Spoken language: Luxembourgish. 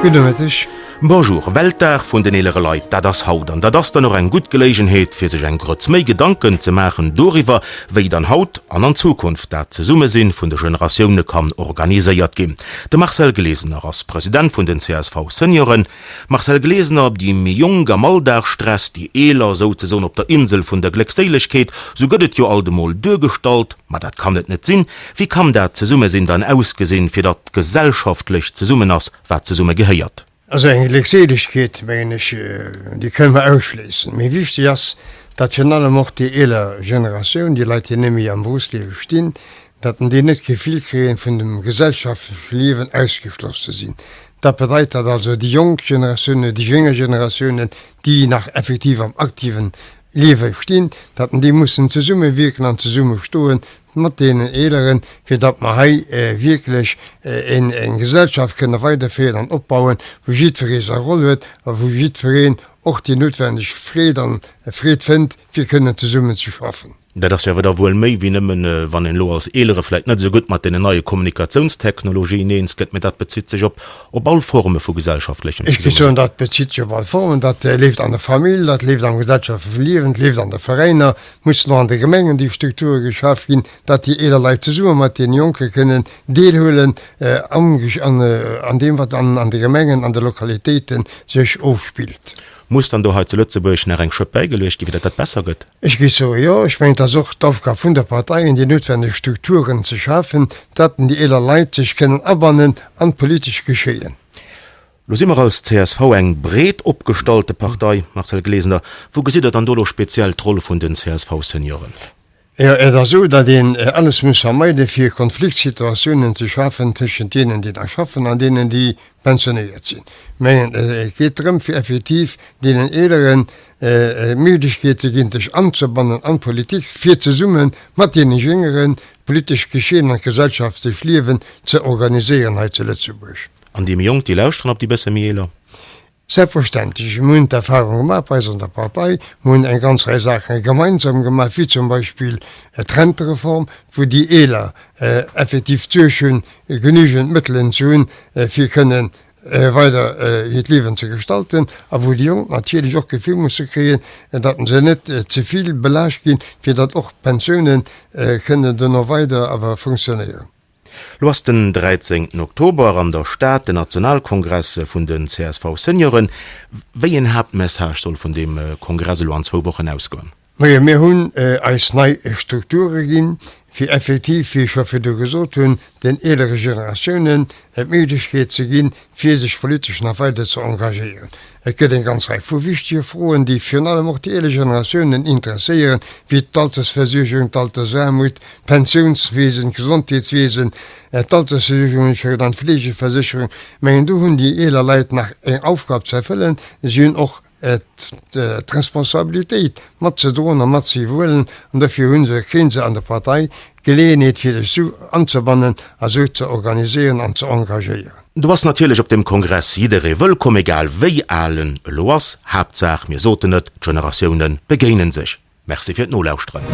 Gudde Mëtteg. Bonjour, Weltdag vun den eelere Leit, dat ass haut. An dat ass dann och eng gutt Geléigenheet, fir sech eng Grëtz méi Gedanken ze maachen doriwwer, wéi dann haut an an Zukunft dat Zesummesinn vun de Generatioune kann organiséiert ginn. De Marcel Glesener ass President vun den CSV-Senioren. Marcel Glesener, Déi méi Jonk am Alldagsstress, déi Eeler souzesoen op der Insel vun der Gléckséilegkeet, sou gëtt et jo alt emol duergestallt, ma dat kann et net sinn. Wéi kann dat Zesummesinn dann ausgesinn, fir datt gesellschaftlech zesummen ass, wat zesumme gehéiert? Also eng Gléckséilegkeet, mengen ech, déi kënne mer ausschléissen. Mee wichteg ass, datt virun allem och déi eeler Generatioun, déi Leit, déi net méi am Beruffsliewe stinn, datt déi net d'Gefill kréien, vun dem gesellschaftleche Liewen ausgeschloss ze sinn. Dat bedeit, datt also déi jonk Generatiounen, déi jénger Generatiounen, déi nach effektiv am aktiven Liewe stinn, datt déi mussen zesummewierken an zesummestoen mat deenen Eeleren, fir datt mer hei wierklech eng Gesellschaft kënne weiderféieren an opbauen, wou jiddweree säi Roll huet a wou jiddwereen och déi noutwendeg Freed an Freed fënnt, fir kënnen zesummen ze schaffen. Dat ass jo awer da wuel méi wéi nëmmen, wann een elo als Eelere vläicht net esou gutt mat deenen neie Kommunikatiounstechnologien eens gëtt, mä dat bezitt sech op op all Forme vu gesellschaftlechem Ech géif soen, dat bezitt sech op all Formen. Dat leeft an der Famill, dat leeft am gesellschaftleche Liewen, dat leeft an de Veräiner, mussen och an de Gemengen déi Strukture geschaf ginn, datt déi eeler Leit zesumme mat deene Jonke kënnen deelhuelen am an deem, wat an de Gemengen, an de Lokalitéite sech ofspillt. Muss dann do hei zu Lëtzebuerg nach eng Schëpp bäigeluecht ginn, fir datt dat besser gëtt? Ech géif soen, jo. Ech mengen, et ass och d'Aufgab vun der Parteien, déi noutwenneg Strukturen ze schafen, datt déi eeler Leit sech kënnen abannen an d'politesch Geschéien. Lo si mer als csv eng breet opgestallte Partei. Marcel Glesener, wou gesitt Der dann do elo speziell d'Roll vun den CSV-Senioren? Jo, et ass esou, datt een alles muss vermeiden, fir Konfliktsituatiounen ze schafen tëschent deenen, déi nach schaffen, an deenen, déi pensionéiert sinn. Mä et geet drëm, fir effektiv deenen Eeleren d'Méiglechkeet ze ginn, sech anzebannen an d'Politik, fir zesumme mat deene Jéngeren d'politescht Geschehen an d'gesellschaftlech Liewen ze organiséieren hei zu Lëtzebuerg. An déi méi Jonk, déi lauschteren op déi bësse méi Eeler? Selbstverständlech, mir hunn d'Erfahrung gemaach bei eis an der Partei, mir hunn eng ganz Rei Saache gemeinsam gemaach, wéi zum Beispill d'Rentereform, wou déi Eeler effektiv d'Suerg hunn, genügend Mëttelen ze hunn, fir kënnen weider hiert Liewen ze gestalten, a wou déi Jonk natierlech och d'Gefill musse kréien, datt se net ze vill belaascht ginn, fir datt och d'Pensiounen kënnen duerno weider awer funktionéieren. Lo ass den 13 Oktober an der Stad den Nationalkongress vun den CSV-Senioren. Wéi een Haaptmessage soll vun deem Kongress elo an zwou Wochen ausgoen? Majo, mir hunn eis nei Strukture ginn, fir effektiv, wéi ech scho virdu gesot hunn, den eelere Generatiounen d'Méiglechkeet ze ginn, fir sech politesch nach weider ze engagéieren. Et gëtt eng ganz Rei vu wichtege Froen, déi virun allem och déi eeler Generatiounen interesséieren, wéi d'Altersversuergung, d'Altersaarmut, d'Pensiounswesen, d'Gesondheetswesen, d'Altersversuergung hunn ech scho genannt, d'Fleegeversécherung. Ech mengen, do hunn déi eeler Leit nach eng Aufgab ze erfëllen. Si hunn och d'Responsabilitéit mat ze droen a mat ze iwwerhuelen an dofir hu se, kréie se an der Partei d'Geleeënheet fir sech sou anzebannen a sou ze organiséieren an ze engagéieren. Do ass natierlech op dem Kongress jidderee wëllkomm, egal wéi al en elo ass. Haaptsaach, mir soten et, d'Generatioune begéinen sech. Merci fir d'Nolauschteren.